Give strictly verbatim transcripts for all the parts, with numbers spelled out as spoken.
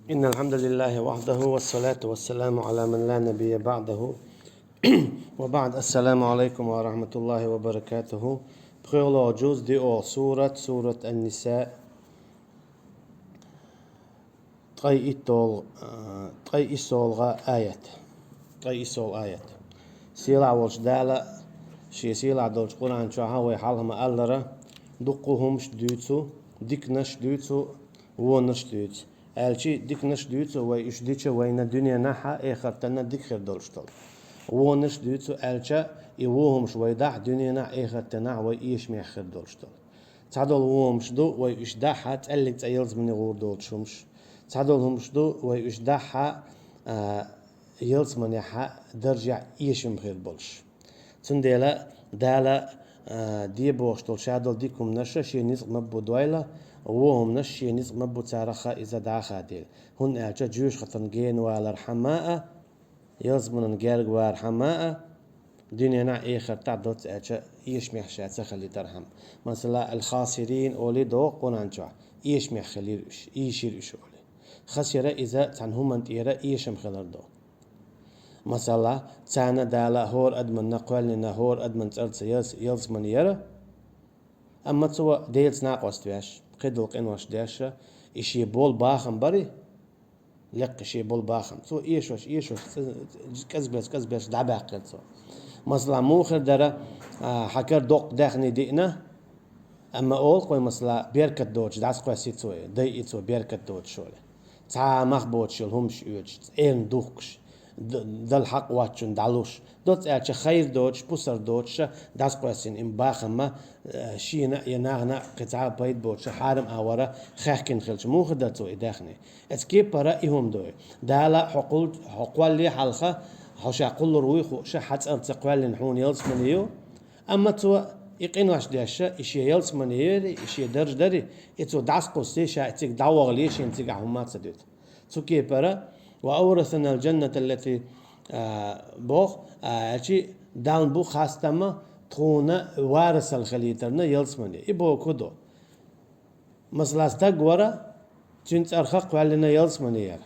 إن الحمد لله وحده والصلاة والسلام على من لا نبي بعده. وبعد، السلام عليكم ورحمة الله وبركاته. ПхоьалгӀа жуз, диъолгӀа сурат, сурат Ан-Ниса, ткъе иттолгӀа, а, ткъе иссолгӀа аят. Ткъе иссолгӀа аят. Сийлахь волчу Дала Шен сийлахь долчу Къуръан чохь вай хьалха ма-аллара, дуккха хӀумаш дуьйцу, диканаш дуьйцу, вонаш дуьйцу. Аьлчи, диканаш дуьйцу, вай уьш дича вайна дуьненахь а, эхартана дика хир долуш долу. Вонаш дуьйцу, аьлча, и вон хӀумаш вай дахь дуьненахь а, эхартанахь а вай эшамехь хир долуш долу. Цхьадолу вон хӀумаш ду, вай уьш дахь а, цӀаьллиг цӀа ялсамане гӀур доцуш хӀумаш. Цхьадолу хӀумаш ду, вай уьш дахь а, а, ялсаманехь а, даржехь а эшам хир болуш. Цундела Дала, а, де бохуш долу Ша долу дика хӀуманаш Шен ницкъ ма бу дойла, вон хӀуманаш Шен ницкъ ма бу царах иза дӀа а хадийла. ХӀунда аьлча жоьжахатин гена валархьама а, ялсаманан герга вархьама а, дуьненахь а, эхартахь а доцца аьлча, эшамехь ша ца хилийтархьама. Масала, аль-хасирин олий догӀу Къуръан чохь, эшамехь хилира уьш, ийшира уьш олий. Хасира иза цхьана хӀуманна тӀера эшам хилар ду. Масала, царна Дала хӀора адаманна кхоьллина, хӀора адаман цӀарца ялс-, ялсамане яра, амма цо Делаца накъост веш, кхидолу къинош деш, и шен болу бахам барий, лекха шен болу бахам. Цо эшош, эшош, ц-, ц-, кӀезбеш, кӀезбеш дӀабаьккхира цо. Масала, муха хир дара, а, хьан кара доккха даьхни диъна, амма олу-кх вай, масала, беркат доцуш дӀасакхоьссий цо, дайъий цо беркат доцуш олий. Цхьа а мах боцуш йолу хӀумаш оьцуш, цӀена духкуш, д-, Далла хьакъ воцчунна дӀалуш, доцца аьлча, хайр доцуш, пусар доцуш дӀасакхоьссина и бахам, э, шена а, я нахана а кхин цхьа а пайда боцуш, хьарам агӀора хаьхкина хилча, муха хир дара цо и даьхни? Оцу кепара и хӀума ду. Дала хьо кхул-, хьо кхоллале хьалха, хьо Ша кхуллур вуй хууш, хьан цӀарца кхоьллина хьуна ялсамане ю, амма цо и къинош деш, и шен ялсамане яри, и шен дарж дари, и цо дӀасакхуссий, ша и цига дӀавахале, шена цигахь хӀумма а ца дуьту. Цу кепара, «Ва аврасанал джанната ллати», а, боху, а, аьлчи, Далла бу хастам тхуна варасалла хилийтарна ялсамане. И боху ду. Масала, стаг вара, цуьнан цӀарах кхоьллина ялсамане яра.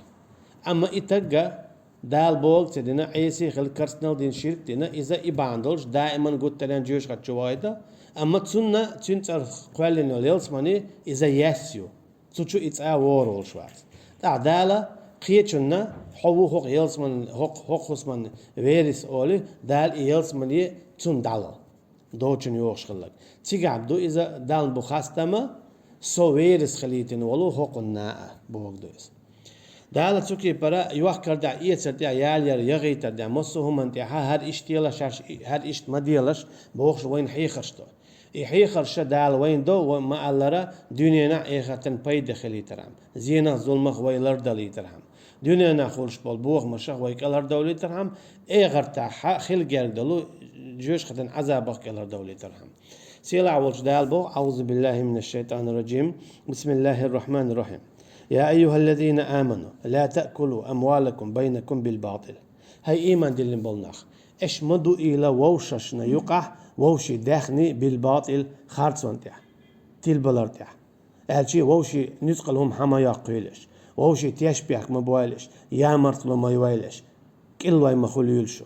Амма и таг а Дала бохург ца дина, Ӏеса хилла, керстаналла дина, ширк дина, иза и бахьана долуш даиман гуттаренна жоьжахати чу вахийта, амма цунна, цуьнан цӀарах кхоьллина йолу ялсамане, иза ес ю. Цу чу и цӀа вогӀур волуш вац. ТӀаккха Дала кхечунна, хьо ву хӀокху ялсаман-, хӀокху, хӀокху хӀусаман верис олий, Дала и ялсамане цунна дӀало. Доцчунна йогӀуш хилларг. Цигахь ду иза Далла бу хастам, со верис хилийтина волу хӀокхунна а, бохург ду иза. Дала цу кепара йохкар тӀехь, эцар тӀехь, ял яр яхийтар тӀехь, массо а хӀуманна тӀехь, хӀара иштта делаш, хӀара иштта ма делаш, бохуш вайна хьехарш до. И хьехарш Дала вайна до, вай ма-аллара, дуьненахь а, эхартан пайда хилийтархьама, зенах, зуламах вай лардалийтархьама, дуьненахь хуьлуш болу бохамашах вай кӀелхьардовлийтархьама, эхартахь хила герга долу жоьжахатин Ӏазабах кӀелхьардовлийтархьама. Сийлахь волчу Дала боху: «Аузу биллахи минаш шайтанир раджим. Бисмиллахир рахманир рахим. Я айюхаллазина аману, ла таъкулу амвалакум байнакум бил батил». ХӀай ийман диллина болу нах, аша ма дуийла вовшашна юкъахь вовшийн даьхни бил батил, харцонна тӀехь, тилбалар тӀехь. Аьлчи вовшийн нуьцкъала хӀума хьан ма йоккхуьйлаш, вовшийн тешнабехк ма бойлаш, ямартло ма йойлаш, кӀиллой ма хуьлуьйлаш.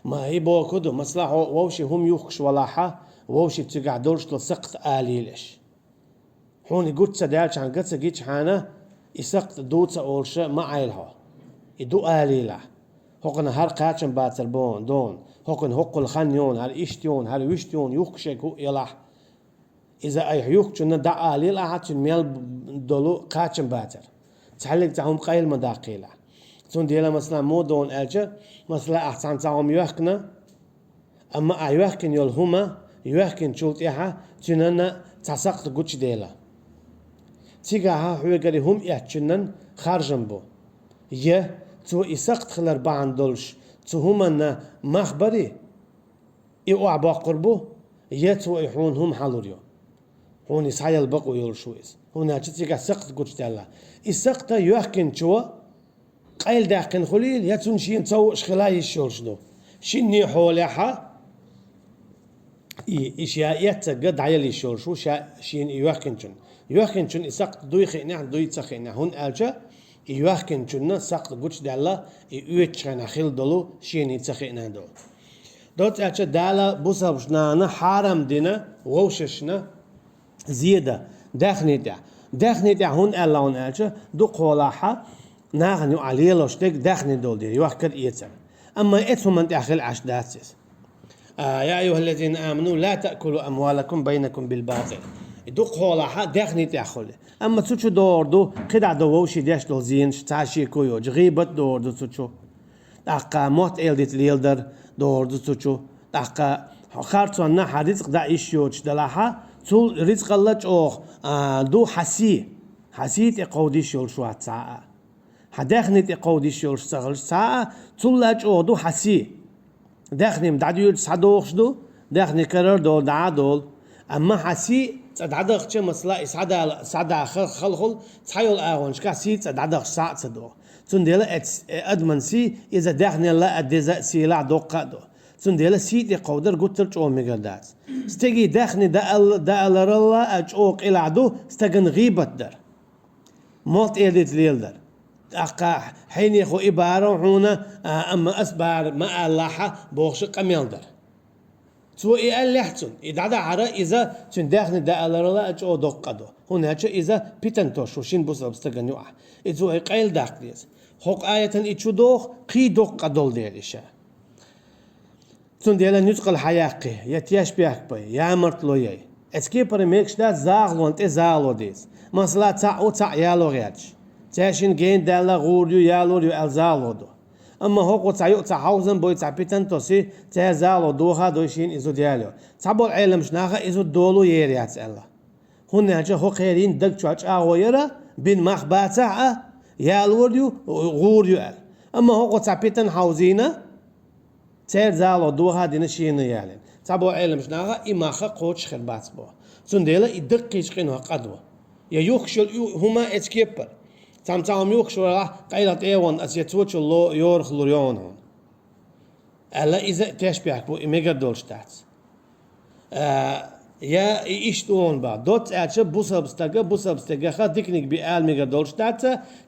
Ма и боху ду, масала, хьо вовшийн хӀума юхкуш валахьа, вовшийн цигахь долуш долу сакхт алийлаш. Хьуна и гуч ца даьлчхьана, га ца гичхьана, и сакхт ду ца олуша ма Ӏайла хьо. И ду алийлахь. ХӀокхуьнан хӀара кхачам бацар боху, дона, хӀокхуьнан хӀоккхул хан йона, хӀара иштта йона, хӀара вуьшта йона, юхкуш ерг хӀуъ елахь. Иза айхьа юхкучунна дӀаалийла ахьа, цуьнан мел долу кхачам бацар. Цхьаьллиг цхьа хӀума къайла ма даккхийла. Цундела, масала, муха дона аьлча, масала, ахь цхьана цхьа хӀума йоьхкина, амма ахь йоьхкина йолу хӀума, йоьхкинчул тӀаьхьа цуьнан цхьа сакхт гучудела. Цигахьа хьоьгара и хӀума эцначуннан харжам бу. Я цо и сакхт хилар бахьана долуш цу хӀуманна мах барий, и охьабоккхур бу, я цо и хьуна хӀума хьалур ю. Хьуна и схьаяла бакъо йолуш ву иза. ХӀунда аьлча цигахь сакхт гучудаьлла. И сакхта йоьхкинчо къайладаьккхина хуьлийла, я цунна шена ца хууш хила йиш йолуш ду. Шинне хьолехьа и, и ша эццагга дӀаяла йиш йолуш ву ша, шена и йоьхкинчунна. Йоьхкинчунна и сакхт дуй хиънехь, дуй ца хиънехь. ХӀунда аьлча И йоьхкинчунна сакхт гучадаьлла, и оьцучу хенахь хилла долу шена ца хиъна долу. Доцца аьлча, Дала бусалбачу нахана хьарам дина вовшашна зе дан даьхни тӀехь. Даьхни тӀехь хӀунда аьлла хьуна аьлча, дукхахьолахь нахана юкъахь лелош дерг даьхни долу дела, йоьхкар, эцар. Амма эцу хӀуманна тӀехь хила Ӏаш дац иза. А, я айюхаллазина аману, ла таъкулу амвалакум байнакум билбатил. И дукхахьолахь даьхни тӀехь хуьлу. Амма цу чу догӀур ду, кхидӀа ду вовшийн деш долу зенаш, цхьа шеко йоцуш, гӀийбат догӀур ду цу чу. ТӀаккха мотт-эладита леладар догӀур ду цу чу. ТӀаккха хьо харцонна хьан рицкъ дан йиш йоцуш делахь, цул рицкъалла чӀогӀа, а, ду хьан сий. Хьан сий тӀе кховда йиш йолуш вац цхьа а. Хьан даьхни тӀе кховда йиш йолуш ца хилча цхьа а, цулла чӀогӀа ду хьан сий. Даьхни-м дӀадуьйцуш схьадохуш ду, даьхни карара долу, дӀа а долу. Амма хьан сий цӀа дӀадахча, масала, и схьадала, схьадаха халхула, цхьайолу агӀонашкахь сий цӀа дӀадахча схьа а ца доху. Цундела эц-, э, адаман сий, иза даьхнелла а деза, сийлахь доккха а ду. Цундела сий тӀе кховдар гуттар а чӀогӀа мегар дац. Стеган даьхни даал-, дааларалла а чӀогӀа къилахь ду стагана гӀийбат дар. Мотт-эладита леладар. ТӀаккха хьенехо и бахара хьуна, а, амма ас бахара ма алалахь бохуш къамел дар. Цо и аьллехь цунна, и дӀадахьара иза цуьнан даьхни дааларалла а чӀогӀа доккха а ду. ХӀунда аьлча иза питана тосуш ву шина бусалба стагана юкъахь. И цо и къайладаккха деза. ХӀокху аятан и чу доху, кхин доккха а долу дела иша. Цундела нуьцкъала хьан яккхий, я тешпехк бай, я мартало яй. Эцу кепара мегаш дац захалонна тӀе захало дийца. Масала, цхьаъ ву, цхьаъ яло гӀерташ. Цаьршинна гена даьлла гӀур ю, ялор ю аьлла захало ду. Амма хӀокхо цхьа юкъа цхьа хьовзам бой, цхьа питана тоси, цара захало доха а дой шена и зуда яло. Цхьаболу Ӏеламчу наха и зуда долу ер яц аьлла. ХӀунда аьлча хӀокхеран даг чохь чӀагӀо яра, бина мах бацахь а, ялор ю, гӀур ю аьлла. Амма хӀокхо цхьа питана хьовзийна, церан захало доха а дина шена ялийна. Цхьаболу Ӏеламчу наха и мах кхочуш хир бац боху. Цундела и даккхийчу къинойх къа ду. Я юхкуш йолу хӀума эцу кепара. Цхьамма цхьа хӀума юхкуш варахь, къайлаха тӀе а вахана, ас я цо чу ло-, йорах лур ю хьуна. Аьлла, иза тешпехк бу, и мегар долуш дац. А, я и иштта вон бан. Доцца аьлча, бусалба стага, бусалба стагах диканиг би ала мегар долуш дац,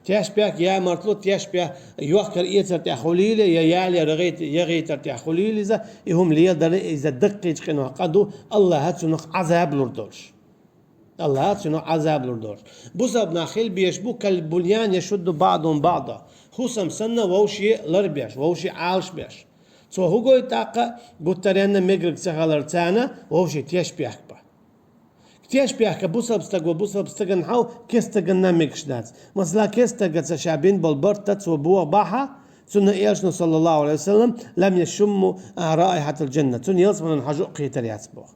тешпехк, я мартало, тешпехк, йохкар-эцар тӀехь хуьлийла, я ялор-гӀайт-, я гӀийтар тӀехь хуьлийла иза, и хӀума леладар иза даккхийчу къинойх къа ду, Аллаха цунах Ӏазаб лур долуш. Аллаха цунах Ӏазаб лур долуш. Бусалба нах хила безаш бу, кал буньяни яшудду баъдухум баъдан. ХӀусам санна вовшийн лар беш, вовшийн Ӏалаш беш. Цо хӀун гойту тӀаккха, гуттаренна мегар ца хилар царна вовшийн тешпехк бан. Тешпехк бусалба стага, бусалба стагана хьал кест стаганна мегаш дац. Масала, кест стагаца ша бина болу барт цо боху бахьа, цунна элчано, саллаллаху алейхи ва саллям, лам яшумму, а, раихатал джанна. Цунна ялсаманан хьожа а кхетар яц боху.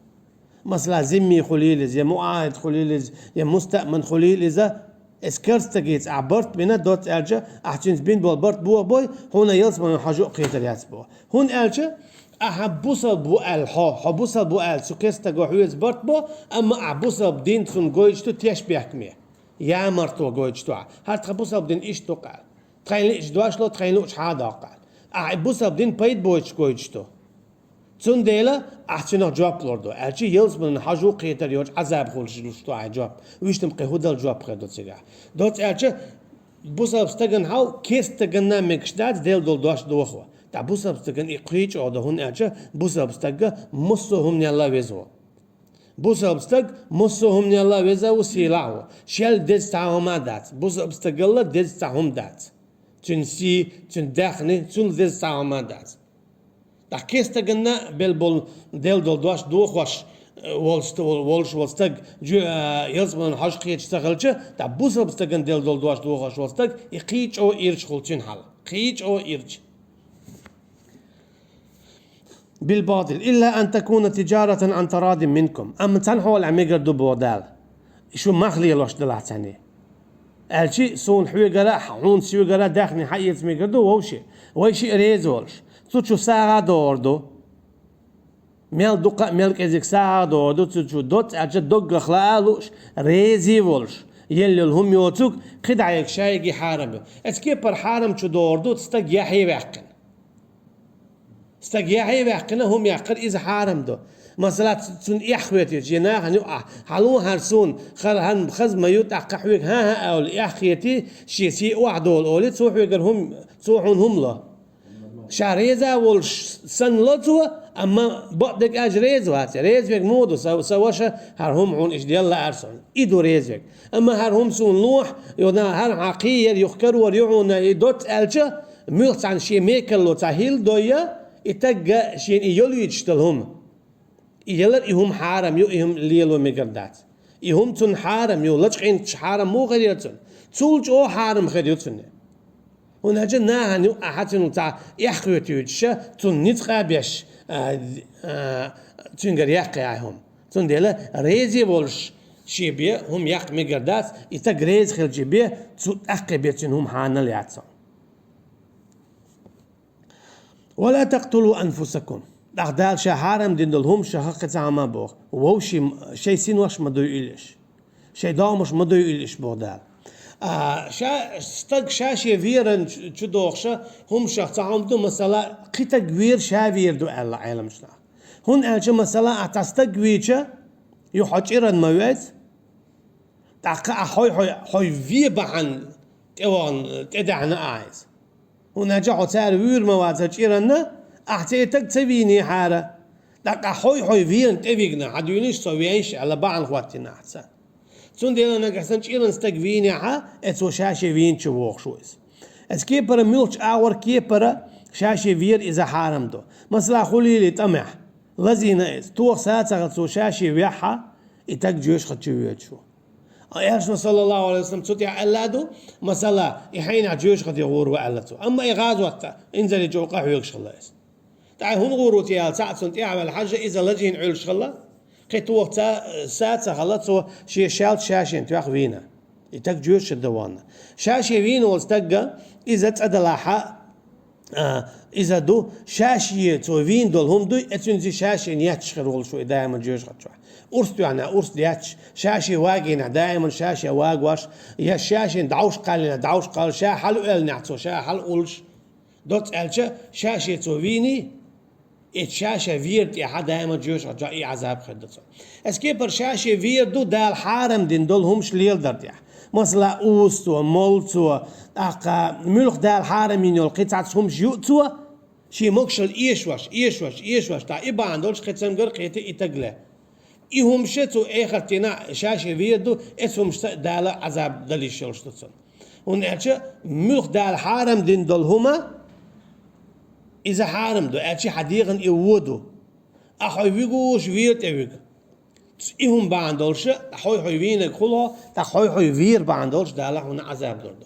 Масала, зимми хуьлийла иза, я муӀахӀид хуьлийла иза, я мустаъман хуьлийла иза, эс карстагица ахь барт бина, доцца аьлча, ахь цуьнца бина болу барт боху бой, хьуна ялсаманан хьожа а кхетар яц боху. ХӀунда аьлча, ахьа бусалба ву аьлла хьо, хьо бусалба ву аьлла цу керстаго хьоьца барт бо, амма ахь бусалба дин цунна гойтуш ду тешпехкаме. Я мартало гойтуш ду ахь. ХӀара тхан бусалба дин иштта ду-кх аьлла. Тхайн лиъча дошло, тхайн луучу хьан доккху аьлла. Ахь бусалба дин пайда бойтуш гойтуш ду. Цундела ахь цуьнах жоп лур ду, аьлча ялсаманан хьожа а кхетар йоцуш Ӏазаб хуьлуш луш ду ахь жоп. Вуьшта-м кхин хӀун дала жоп хир ду цигахь. Доцца аьлча, бусалба стагана хьал кест стаганна мегаш дац Делан долу дош дохо. Ткъа бусалба стагана и кхин чӀогӀа ду, хӀунда аьлча бусалба стаг массо а хӀуманелла веза ву. Бусалба стаг массо а хӀуманелла веза ву, сийлахь ву. Шел деза цхьа хӀума а дац. Бусалба стагалла деза цхьа хӀума дац. Цуьнан сий, цуьнан даьхни, цунна деза цхьа хӀума а дац. Ткъа кест стаганна бел болу Делан долу дош дохош, э, волуш, волуш волу стаг, жо-, а, ялсаманан хьожа кхеташ ца хилча, ткъа бусалба стагана Делан долу дош дохош волу стаг, и кхин чӀогӀа ирча хуьлу цуьнан хьал. Кхин чӀогӀа ирча. Билбатил. Илла ан такуна тиджаратан ан тарадин минкум. Амма цхьана хьолехь мегар ду боху Дала. Шу мах лелош делахь цхьаьний. Аьлчи, суна хьоьгара, хьуна соьгара даьхни хьаэца мегар ду вовши. Вай шиъ реза волуш. Цу чу сагӀа а догӀур ду. Мел дукха а, мел кӀезиг сагӀа а догӀур ду цу чу. Доцца аьлча, доггах лаа а лууш, резий а волуш. Елла йолу хӀума йоцург, кхидӀа ерг шайги хьарам ю. Эцу кепара хьарам чу догӀур ду, стаг яхье ваьккхина. Стаг яхье ваьккхина, хӀума яккхар, иза хьарам ду. Масала, ц-, цунна эхь хетийча, е нахана юкъахь, хьало хӀара суна, хӀара хӀара хаза ма ю, тӀаккха хьоьга хӀан-хӀа аьлла, эхь хетий, шен сий охьадолу олий, цо хьоьгара хӀума, цо хьуна хӀума ло. Ша реза волуш санна ло цо, амма бакъдерг аьлча реза вац. Реза верг муха ду, сан, сан ваша, хӀара хӀума хьуна иштта делла лаьара суна. И ду реза верг. Амма хӀара хӀума суна лохьа, ю на хӀара хьан кхийяр, юха карор ю хьуна и доцца аьлча, муьлхха цхьана шен мекарло цхьа хӀилла дойя, и тагга шена и йолуьйтуш долу хӀума. И ялар и хӀума хьарам ю, и хӀума лело мегар дац. И хӀума цунна хьарам ю, лачкъийначу хьарам муха хир яра цунна? Цул чӀогӀа хьарам хир ю цунна. ХӀунда аьлча нахана юкъахь цунна цхьа эхь хетийча, цунна ницкъ а беш, а, а, цуьнгара яккха яхь хӀума. Цундела реза волуш шен бен хӀума яккха мегар дац, и стаг реза хилча бен, цу тӀаккха бен цуьнан хӀума хьанал яц. «Ва ла такътулу анфусакум». ТӀаккха Дала Ша хьарам дина долу хӀума ша хӀокху цхьа хӀума боху. Вовшийн шайн синош ма дуй уьллуш. Шайн догӀмаш ма дуй уьллуш боху Дала. А, ша, стаг ша-шен веран чу, чу дохуша хӀума шах цхьа хӀума ду, масала, кхин стаг вер ша вер ду аьлла Ӏеламнаха. ХӀунда аьлча, масала, ахь цхьа стаг вийча, юха хьо чӀиран ма вейца, тӀаккха ахь хьой-хьой, хьой вен бахьана тӀевахана, тӀедаьхьна ахь иза. ХӀунда аьлча хьо цара вуьйр ма вацара чӀиранна, ахь церан стаг ца вийнехьара. ТӀаккха ахь хьой-хьой вена тӀевигна, хьан дуьйна ша со вейша аьлла бахьана хӀоттийна ахь царна. Цундела нагахь санна чӀиран стаг вийнехьа, э, цо ша-шен вийначу вохуш ву иза. Эцу кепара муьлххачу агӀор кепара ша-шен вер иза хьарам ду. Масала, хуьлийла тӀамехь, лазийна иза, тоха са ца хилла цо ша-шен вехьа, и стаг жоьжахати чу воьдуш ву. Элчано, саллаллаху Ӏалайхи ва саллам, цу тӀехь аьлла ду, масала, и хьенехь жоьжахати гӀур ву аьлла цо. Амма и гӀазот тӀе, инзаре чӀогӀа къахьоьгуш хилла иза. ТӀаккха хӀунда гӀур ву те аьлла, цхьаъ цунна тӀаьхьаваьлла хьажа, иза лазийна Ӏуьллуш хилла, кхин тоха ца, са ца хилла, цо шен шаьлта ша-шена тоьхна вийна. И стаг жоьжахати дан вахана. Ша-шен вийна волу стагга иза цӀа далахьа, а, иза ду, ша-шен цо вийна долу хӀума дуй, э, цуьнца ша-шена етташ хир волуш ву и даиман жоьжахати чохь. Урс тоьхна, урс детташ, ша-шен вагийнехь, даиман ша-шен вагош, я ша-шена дӀовш кхаьллина, дӀовш кхалла, ша хьалаоьллинехь, цо ша хьалауллуш. Доцца аьлча, ша-шен цо вийний, и ша-шен вер тӀехьа даиман жоьжахати чохь и Ӏазаб хир ду цунна. Эцу кепара ша-шен вер ду Дала хьарам дина долу хӀумаш леладар тӀехь. Масала, уза цо, молла цо, тӀаккха муьлхха Дала хьарам йина йолу кхин цхьацца хӀумаш юу цо, шен могушалла эшош, эшош, эшош, тӀаккха и бахьана долуш кхин цамгар кхетий и стаг ле. И хӀумаш цо эхартина ша-шен вер ду, эцу хӀумашца Дала Ӏазаб дала йиш йолуш ду цунна. ХӀунда аьлча муьлхха Дала хьарам дина долу хӀума, иза хьарам ду, аьлча хьан дегӀан и вон ду. Ахь хьой вигуш вер тӀе вига. И хӀума бахьана долуша, хьой-хьой вийнарг хуьлу, тӀаккха хьой-хьой вер бахьана долуш Дала хьуна Ӏазаб лур ду.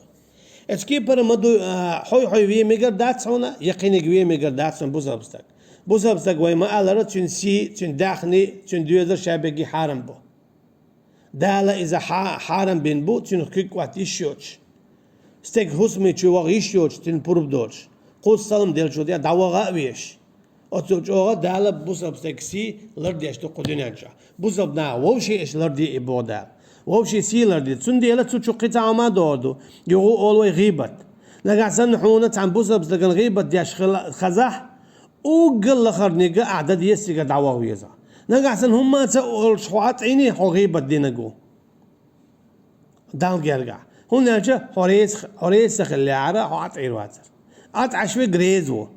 Эцу кепара ма ду, а, хьой-хьой вен мегар дац хьуна, я кхиниг вен мегар дац хьуна бусалба стаг. Бусалба стаг вай ма-аллара, цуьнан сий, цуьнан даьхни, цуьнан доьзал ша бегий хьарам бу. Дала иза хьа-, хьарам бина бу, цуьнах куьг кӀотта йиш йоцуш. Стеган хӀусаме чу ваха йиш йоцуш, цуьнан пурба доцуш. Кхузза салам деллачул тӀаьхьа дӀаваха а везаш. Оццул чӀогӀа Дала бусалба стеган сий лардеш ду кху дуьнен чохь. Бусалба наха вовшийн аша ларде и боху Дала. Вовшийн сий ларде. Цундела цу чу кхин цхьа хӀума а догӀур ду. Юха олу вай гӀийбат. Нагахь санна хьуна цхьана бусалба стагана гӀийбат деш хила-, хазахь, уггар лахарниг ахь дан деза цигара дӀаваха веза. Нагахь санна хӀумма а ца олуш хьо Ӏа тӀейни, хьо гӀийбат динарг ву. Далла гергахь. ХӀунда аьлча хьо реза, хьо реза ца хиллехьара, хьо Ӏа тӀера вацара. Ӏа тӀе Ӏаш верг реза ву.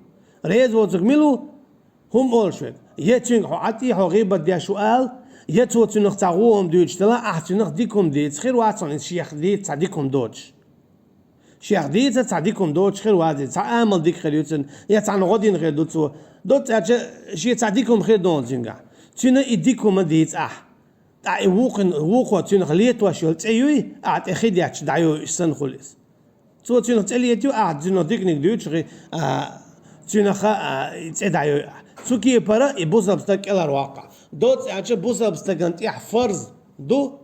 Реза воцург мила ву? ХӀума олуш верг. Я цуьнга хьо Ӏа тӀе хьо гӀийбат деш ву ала, я цо цуьнах цхьа вон хӀума дуьйцуш делахь, ахь цуьнах дика хӀума дийца. Хир вац хьуна иза шех дийца цхьа дика хӀума доцуш. Шех дийца цхьа дика хӀума доцуш хир вац иза, цхьа амал дика хир ю цуьнан, я цхьана гӀо дина хир ду цо. Доцца аьлча, шен цхьа дика хӀума хир ду хьуна цуьнгахь. Цуьнан и дика хӀума дийца ахь. ТӀаккха и вукхун-, вукхо цуьнах летош йолу цӀе юй, ахь тӀе хи детташ дӀайой, иштта санна хуьлу иза. Цо цуьнах цӀе летайой, ахь цуьнах диканиг дуьйцуш хи-, а, цуьнах, а, и цӀе дӀайой ахь. Цу кепара и бусалба стаг кӀелхьарваккха. Доцца аьлча, бусалба стагана тӀехь фарз ду,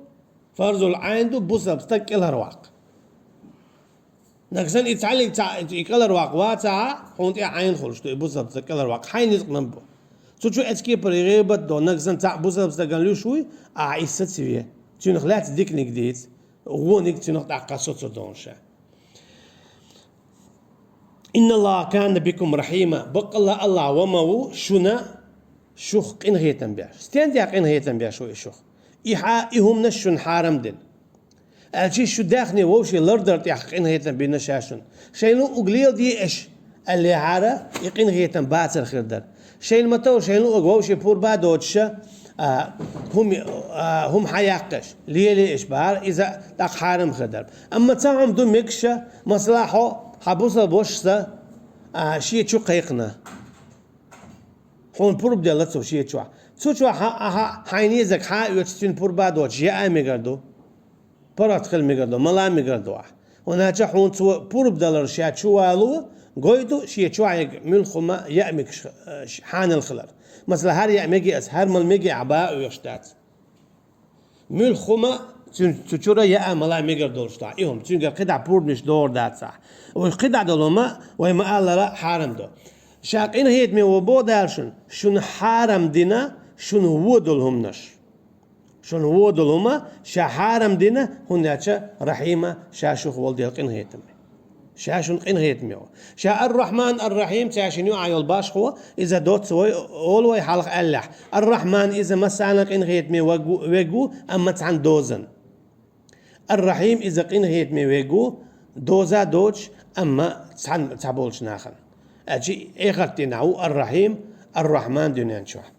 фарзул Ӏайн ду бусалба стаг кӀелхьарваккха. Нагахь санна и цхьаьллиг цхьаъ и кӀелхьарваккха вацахь, хьуна тӀехь Ӏайн хуьлуш ду и бусалба стаг кӀелхьарваккха. Хьайн ницкъ ма бу. Цу чу эцу кепара и гӀийбат до, нагахь санна цхьаъ бусалба стагана луьйш вуй, ахь иза саца ве. Цуьнах лаьцна диканиг дийца, вониг цуьнах тӀаккха со ца догӀуш. «Инналлаха кана бикум рахьима». Баккъалла АллахӀ ва ма ву шуна, Шух къинхетам беш. Стен тӀехь къинхетам беш ву и шух? И хьа-, и хӀуманаш шуна хьарам дина. Аьлча шу даьхни вовшийн лардар тӀехь къинхетам бина ша шуна. Шайна луъург леладе аша, аьллехьара, и къинхетам бацар хир дара. Шайна ма-тов, шайна луъург вовшийн пурба доцуша, а, хӀума, а, хӀума хьаяккха аша, лелае аша бахьара, иза тӀаккха хьарам хир дара. Амма цхьа хӀума ду мегаш, масала, хьо, хьан бусалба вашас, а, шен чу кхайкхина. Хьуна пурба делла цо шен чохь. Цу чохь хьан, ахьа, хьайн езарг хьа а оьцуш, цуьнан пурба доцуш яа мегар ду. ПаргӀат хила мегар ду, мала мегар ду ахь. ХӀунда аьлча хьуна цо пурба далар ша чу вало, гойту шен чохь ерг муьлхха хӀума яа мегаш, э, хьанал хилар. Масала, хӀара яа меге ас, хӀара мала меге ахь бан а оьшуш дац. Муьлхха хӀума цуьнан цу чуьра яа мала мегар долуш ду ахь, и хӀума, цуьнгара кхидӀа пурбанаш догӀур дацахь. Вай кхидӀа долу хӀума, вай ма-аллара, хьарам ду. Ша къинхетаме ву боху Дала шуна, шуна хьарам дина, шуна вон долу хӀуманаш. Шуна вон долу хӀума ша хьарам дина, хӀунда аьлча Рахьима ша шух волу Дела къинхетаме. Ша шуна къинхетаме ву. Ша Ар-Рахьман, Ар-Рахьим, цаьршинна юкъахь йолу башхо, иза доцца вай, олу вай хьалха аьллехь. Ар-Рахьман иза массарна къинхетаме ваг ву, вег ву, амма цхьана дозан. Ар-Рахьим иза къинхетаме вег ву, доза доцуш, амма цхьана, цхьаболчу нахана. Аьлча эхарт дийнахь ву Ар-Рахьим, Ар-Рахьман дуьнен чохь.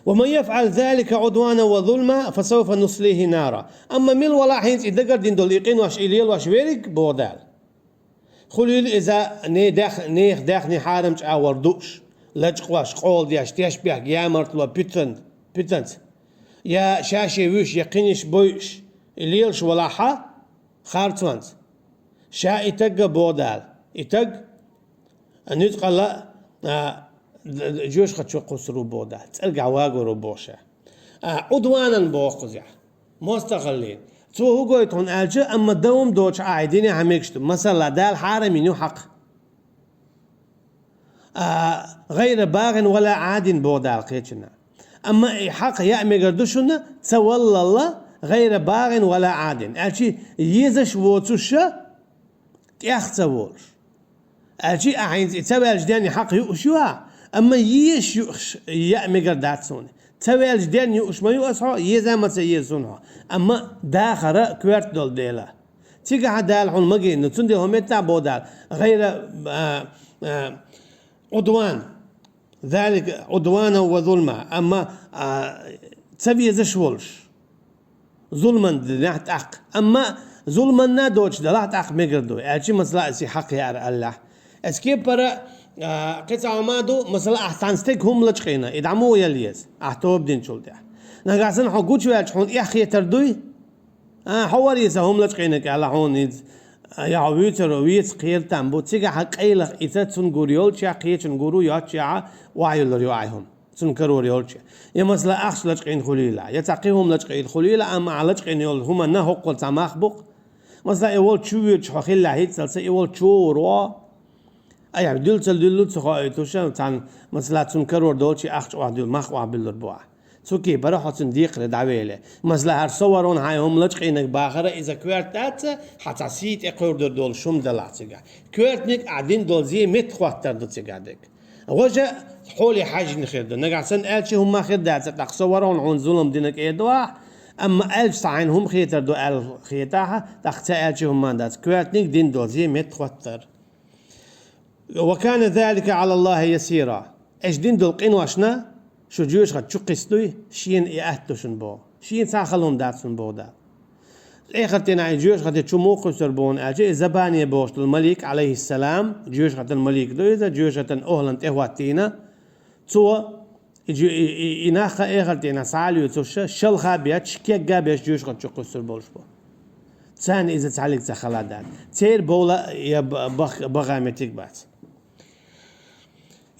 «ومن يفعل ذلك عدوانا وظلما فسوف نصليه نارا». Амма мила валахь хӀинца и дагардина долу и къинош, и лелош верриг, боху Дала. Хуьлийла иза не дах-, нехан даьхни хьарам чӀагӀвар дууш, лачкъош, къола деш, тешнабехк, ямартло, питан-, питанца. Я ша-шен вуьйш, я кхиниш бойуш, и лелаш валахьа, харцонца. Ша и тагга, боху Дала. И таг, а, нуьцкъала, а, д-, д-, жоьжахати чу кхуссур ву, боху Дала. ЦӀергахь вагор ву, боху ша. А, Ӏудванан боху кхузахь. МостагӀаллин. Цо хӀун гойту хьуна аьлча, амма дан хӀума доцуш ахь и динехь мегаш ду. Масала, Дала хьарам йина ю хьакха. А, гӀайра багӀин вала Ӏадин, боху Дала кхечанна. Амма и хьакха яа мегар ду шуна, ца валлалла, гӀайра багӀин вала Ӏадин. Аьлча езаш воцуша, тӀех ца волуш. Аьлча а хьайнца и ца ваьлча денна хьакха юуш ю ахь, амма езаш юуш яа мегар дац суна. Ца ваьлча денна юуш ма ю ас хьо, еза ма ца еза суна хьо. Амма дахара коьрта долу дела. Цигахь Дала хьуна магийна, цундела хӀун меттахь боху Дала, гӀайра, а, а, Ӏудван. Залика Ӏудвана ва зулма. Амма, а, ца везаш волуш. Зулман динехь тӀаккха. Амма зулманна доцуш далахь тӀаккха мегар ду. Аьлча, масала, аса хьакха яар аллахь. Аса кепара, а, кхин цхьа хӀума ду, масала, ахь цхьана стеган хӀума лачкъийна, и дӀа муха яла еза? Ахь тоба динчул тӀехь. Нагахь санна хьо гучуваьлча, хьуна эхь хетар дуй? А, хьо варий сан хӀума лачкъийнарг аьлла хьуна иза. А, я хьо вуьйцур, веца кхел там бу. Цигахь къайлаха иза цунна гур йолчехь, кхечунна гур ву йоцчехь, охьаюллур ю ахь хӀума. Цунна карор йолчехь. Я, масала, ахча лачкъийна хуьлийла. Я цхьа кхин хӀума лачкъийна хуьлийла, амма ахь лачкъийна йолу хӀуманна хӀоккхул цхьа мах бу-кх. Масала, и волчу чу воьдуш хьо хилла хӀинццалц, и волчу чу вур ву. Айхьа дуьллу ца дуьллу ца хоуьйтуш, цхьана, масала, цунна карор долчу ахча охьадуьллу, мах охьабуьллур бу ахь. Цу кепара хьо цунна декхаре дӀавеле. Масала, хӀара со варон хьайн хӀума лачкъийнарг бахара, иза коьрта дац, хьан цхьа сий тӀе кхуьур дур долуш хӀума далахь цигахь. Коьртаниг ахь дина долу зен меттахӀоттар ду цигахь дерг. Важа хьоле хьаьжжина хир ду. Нагахь санна аьлча хӀума хир дац, тӀаккха со варон хьуна зулам динарг эр ду ахь, амма аьлча цхьа хьайна хӀума хетар ду аьлла хетахь, тӀаккха ца аьлча хӀума дац. Коьртаниг дина долу зен меттахӀоттар. «Ва кана залика Ӏала Аллахи ясира». Аша дина долу къиношна шу жоьжахати чу кхуьссур дуй, шена и атта ду шуна боху. Шена цхьа а хала хӀума дац шуна боху Дала. Эхарт дийнахь и жоьжахати чу муха кхуьссур бу хьуна аьлча, и Забания бохуш долу малик, Ӏалайхиссалам, жоьжахатан малик ду иза, жоьжахатан охӀлан тӀехӀоттийна. Цо И жу-, и, и, и нах а эхарт дийнахь схьа а лоьцуш, шалха бетташ, кегга бетташ жоьжахати чу кхуьссур болуш бу. Царна иза цхьаллиг цхьа хала дац. Церан бовла я б-, бах-, баха меттиг бац.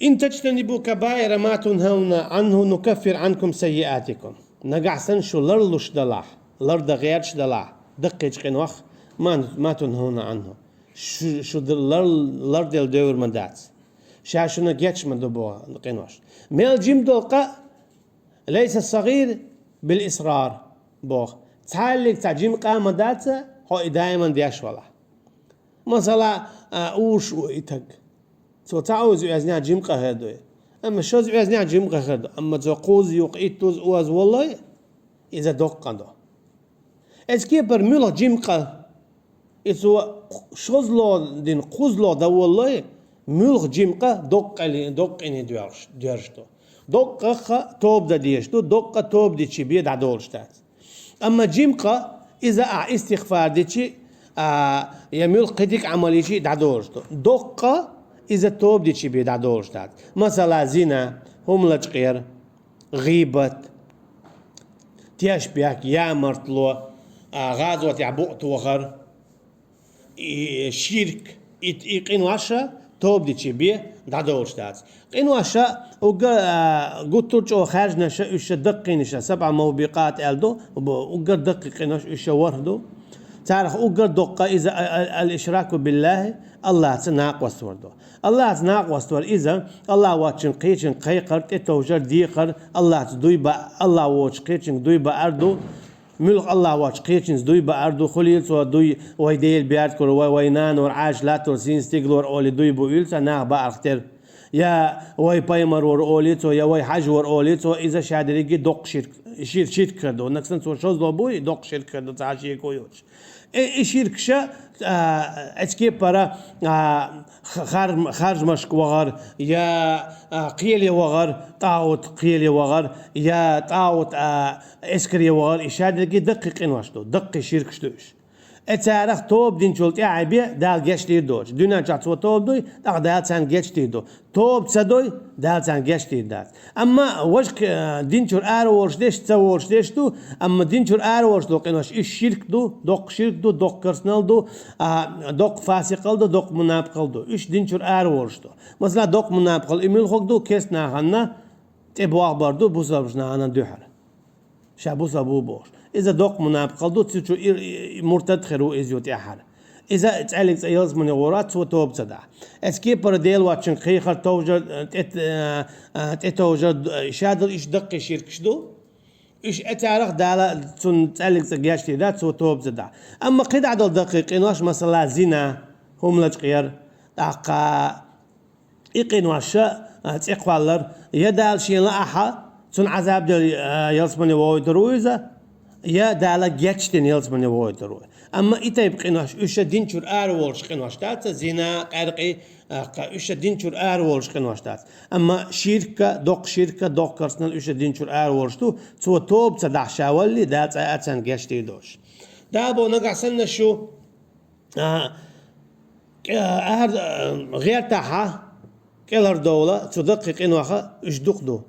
«Ин таджтанибу кабаира ма тунхавна Ӏанху нукаффир Ӏанкум саййиатикум». Нагахь санна шу ларлуш далахь, лардан гӀерташ далахь, даккхийчу къинойх, ма, ма тунхавна Ӏанху. Шу, шу д-, лар-, ларделла девр ма дац. Ша шуна гечма ду боху къинош. Мел жима долу къа, лайса сагӀир бил исрар боху. Цхьаллиг цхьа жима къа ма дац, хьо и даиман деш валахь. Масала, а, уьш ву и таг. Цо цхьа уьзу эзнехь жима къа хир дуй. Амма шозза оьзне жима къа хир ду. Амма цо кхузза юкъе иттузза оза воллой, иза доккха къа ду. Эцу кепара муьлха жима къа, и цо шозлагӀа дина кхузлагӀа дан воллой, муьлха жима къа доккха къа ли-, доккха къине доьрзуш, доьрзуш ду. Доккха къа тоба дан дезаш ду, доккха къа тоба дича бе дӀадолуш дац. Амма жима къа, иза ахь истигъфар дича, а, я муьлха кхин дика Ӏамал йича дӀадолуш ду. Доккха къа, иза тоба дича бе дӀадолуш дац. Масала, зина, хӀума лачкъаяр, гӀийбат, тешнабехк, ямартло, а, гӀазотехь букъ тохар, и ширк, и, и къинош а тоба дича бе дӀадолуш дац. Къинош а уггар, а, гуттар а чӀогӀа хаьржинарш а, уьш а даккхийнаш а, сабӀа мубикъат аьлла ду, бу-, уггар даккхий къинош уьш а ворхӀ ду. Царах уггар доккха иза а-, а-, ал-ишраку биллахӀи, Аллахьца накъост вар ду. Аллахьца накъост вар иза, Аллахь воцчун кхечуьнга кхайкхар, тӀетовжар, декхар, Аллахьца дуй ба-, Аллахь воцчу кхечуьнга дуй баар ду, муьлха Аллахь воцчу кхечуьнца дуй баар ду, хуьлийла цо дуй, вай Дела беркур, вай, вай нана вар, Ӏаьржа латтор, сийна стигалора олий дуй буийла цо нах баарх тера. Я вай пайхамар вар олий цо, я вай хьажа вар олий цо, иза ша дерриге доккха ширк, шир-, ширк хир ду. Нагахь санна цо шозлагӀа буй, доккха ширк хир ду, цхьа шеко йоцуш. Э, и ширкаш а, а, эцу кепара, а, х-, хар-, харжамашка вахар, я, а, кхеле вахар, тӀагӀут кхеле вахар, я тӀагӀут, а, эскаре вахар, и ша дерриге даккхий къинош ду, даккхий ширкаш ду уьш. Э, царах тоба динчул тӀаьхьа бен Дала гечдийр доцуш. Дуьнен чохь цо тоба дуй, тӀаккха Дала царна гечдийр ду. Тоба ца дой, Дала царна гечдийр дац. Амма важа, э, дин чуьра ара волуш деш, ца волуш деш ду, амма дин чуьра ара волуш долу къинош, уьш ширк ду, доккха ширк ду, доккха керстанал ду, а, доккха фасикъал ду, доккха мунапикъал ду. Уьш дин чуьра ара волуш ду. Масала, доккха мунапикъал и муьлхарг ду, керста нахана тӀе бохбар ду, бусалба нахана дуьхьал. Ша бусалба ву бохуш. Иза доккха мунапикъал ду, цу чу и, и, и муртад хир ву иза ю тӀаьхьара. Иза цӀаьллиг цӀа ялсамане гӀора, цо тоба ца дахь. Эцу кепара Дела воцчун кхайкхар, товжар, тӀе, а, а, тӀетовжар, ша дала уьш даккхий ширкаш ду. Уьш э царах Дала цунна цӀаьллиг цӀа гечдийр дац, цо тоба ца дахь. Амма кхидӀа долу даккхий къинош, масала, зина, хӀума лачкъаяр, тӀаккха и къинош а, а, цӀе кхоллар, я Дала шена лаахь, цунна Ӏазап делла, а, ялсамане вохуьйтур ву иза, я Дала гечдина ялсамане вохуьйтур ву. Амма и тайпа къинош, уьш а дин чуьра ара волуш къинош дац, зина, къаьркъи, а, кха, уьш а дин чуьра ара волуш къинош дац. Амма ширк а, доккха ширк а, доккха керстанал уьш а дин чуьра ара волуш ду, цо тоба ца дахь ша валли, Дала цкъа а царна гечдийр доцуш. Дала боху, нагахь санна шу, а, кӀе-, ахьар, а, гӀертахь, кӀелхьардовла, цу даккхий къинойх уьш дукха ду.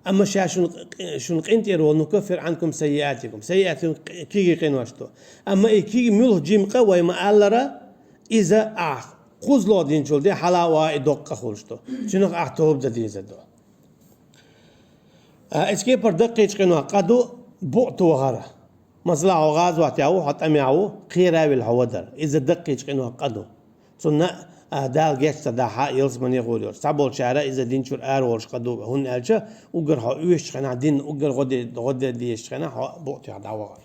Амма ша шуна къ-, шуна къинтӀера волу, нукаффир Ӏанкум саййиатикум. Саййиатикум кхи-, кегий къинош ду. Амма и кегий муьлха жима къа вай ма-аллара, иза ахь кхузлагӀа динчул де хьала а ван и доккха къа хуьлуш ду. Цуьнах ахь тоба дан дезар ду. А, эцу кепара даккхийчу къинойх къа ду букъ тохар. Масала, хьо гӀазотехь ву, хьо тӀамехь ву, кхера а вилла хьо вадар. Иза даккхийчу къинойх къа ду. Цунна, а, Дала геч ца дахь, ялсамане гӀур йолуш. Цхьаболчара иза дин чуьра ара волуш къа ду, хӀунда аьлча уггар хьо оьшучу хенахь, дин уггар гӀо де-, гӀо де дезачу хенахь хьо букъ тӀехь дӀавахар.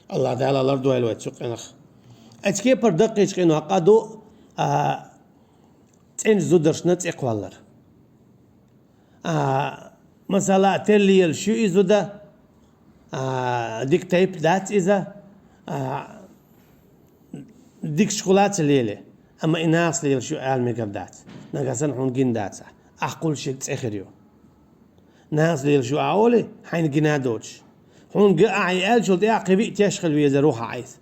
Аллах Дала лардойла вай цу къинах. Эцу кепара даккхийчу къинойх къа ду, а, цӀеначу зударшна цӀе кхоллар. А, масала, тера лелаш ю и зуда, а, дика тайпа дац иза, а, дикачу хула ца лелий, амма и нахаца лелаш ю ала мегар дац. Нагахь санна хьуна гина дацахь, ахь кхуллуш ерг цӀе хир ю. Нахаца лелаш ю ахь олий, хьайна гина а доцуш. Хьуна ган ахь и аьллачул тӀаьхьа кхин виъ теш хила везар ву хьан Ӏайса.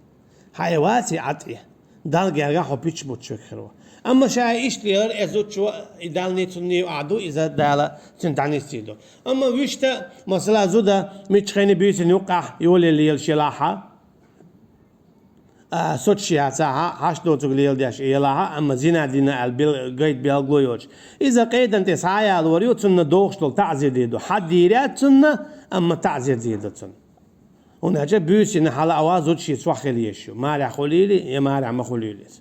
Хьан и ваций Ӏад и? Далла гергахь хьо пичча буттуш верг хир ву. Амма ша и иштта лелар, э, зудчо и Далла ницкъ цунна ю ахь ду, иза Дала цуьнан дӀанисдийр ду. Амма вуьшта, масала, зуда миччахьа буьйсанна юккъехь йолаелла лелаш елахь, а, соцуш яцахь, хьашт доцург леладеш елахь, амма зина дина аьлла бел-, гайта белгало йоцуш. Иза къедан тӀе схьаялор ю, цунна дохуш долу таӀзир дийр ду. Хьан дийр яц цунна, амма таӀзир дийр ду цунна. ХӀунда аьлча буьйсанна хьала а ван зуда шен чохь хила езаш ю, марехь хуьлийла, я марехь ма хуьлийла иза.